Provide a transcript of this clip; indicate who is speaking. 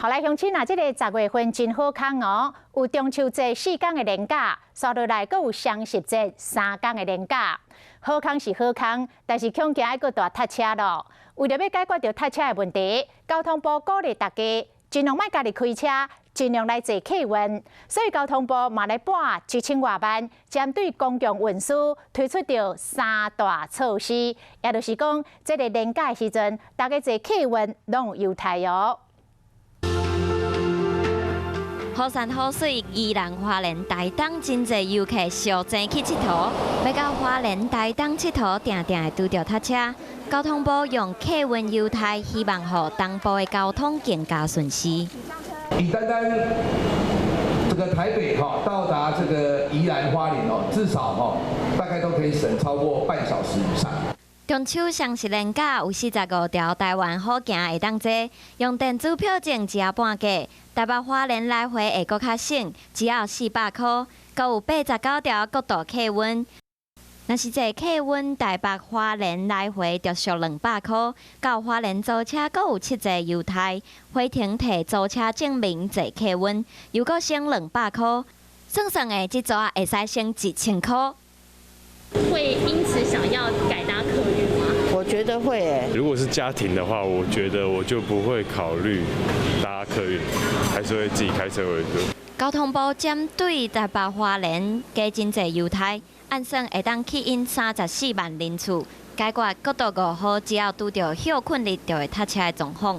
Speaker 1: 好來，鄉親啊，這个十月份真好康哦，有中秋節四工的連假，紲落來閣有雙十節三工的連假。好康是好康，但是恐驚愛閣大塞車囉。為著欲解決著塞車的問題，交通部鼓勵大家盡量莫家己開車，盡量來坐客運。所以交通部嘛來撥一千外萬，針對公共運輸推出著三大措施，也就是講，這个連假的時陣，大家坐客運攏有優待哦。
Speaker 2: 好山好水，宜蘭花蓮、台東真濟遊客相爭去𨑨迌，欲到花蓮、台東𨑨迌，定定會拄著塞車。交通部用客運優待，希望予東部的交通更加順遂。
Speaker 3: 以單單這個台北哈到達這個宜蘭花蓮哦，至少哈大概都可以省超過半小時以上。
Speaker 2: 中秋雙十連假有45條台灣好行會當坐，用電子票證只要半價，台北花蓮來回會閣較省，只要400箍。閣有89條國道客運，若是坐客運台北花蓮來回就俗200箍。到花蓮租車閣有七折優待，回程提租車證明坐客運，又閣省200箍。算算的，這組會使省1000箍。
Speaker 4: 會因此想要改搭客運嗎？
Speaker 5: 我覺得會欸。
Speaker 6: 如果是家庭的話，我覺得我就不會考慮搭客運，還是會自己開車為主。
Speaker 2: 交通部針對台北花蓮加真濟優待，按算會當吸引34萬人次，解決國道5號只要拄著歇睏日就會塞車的狀況。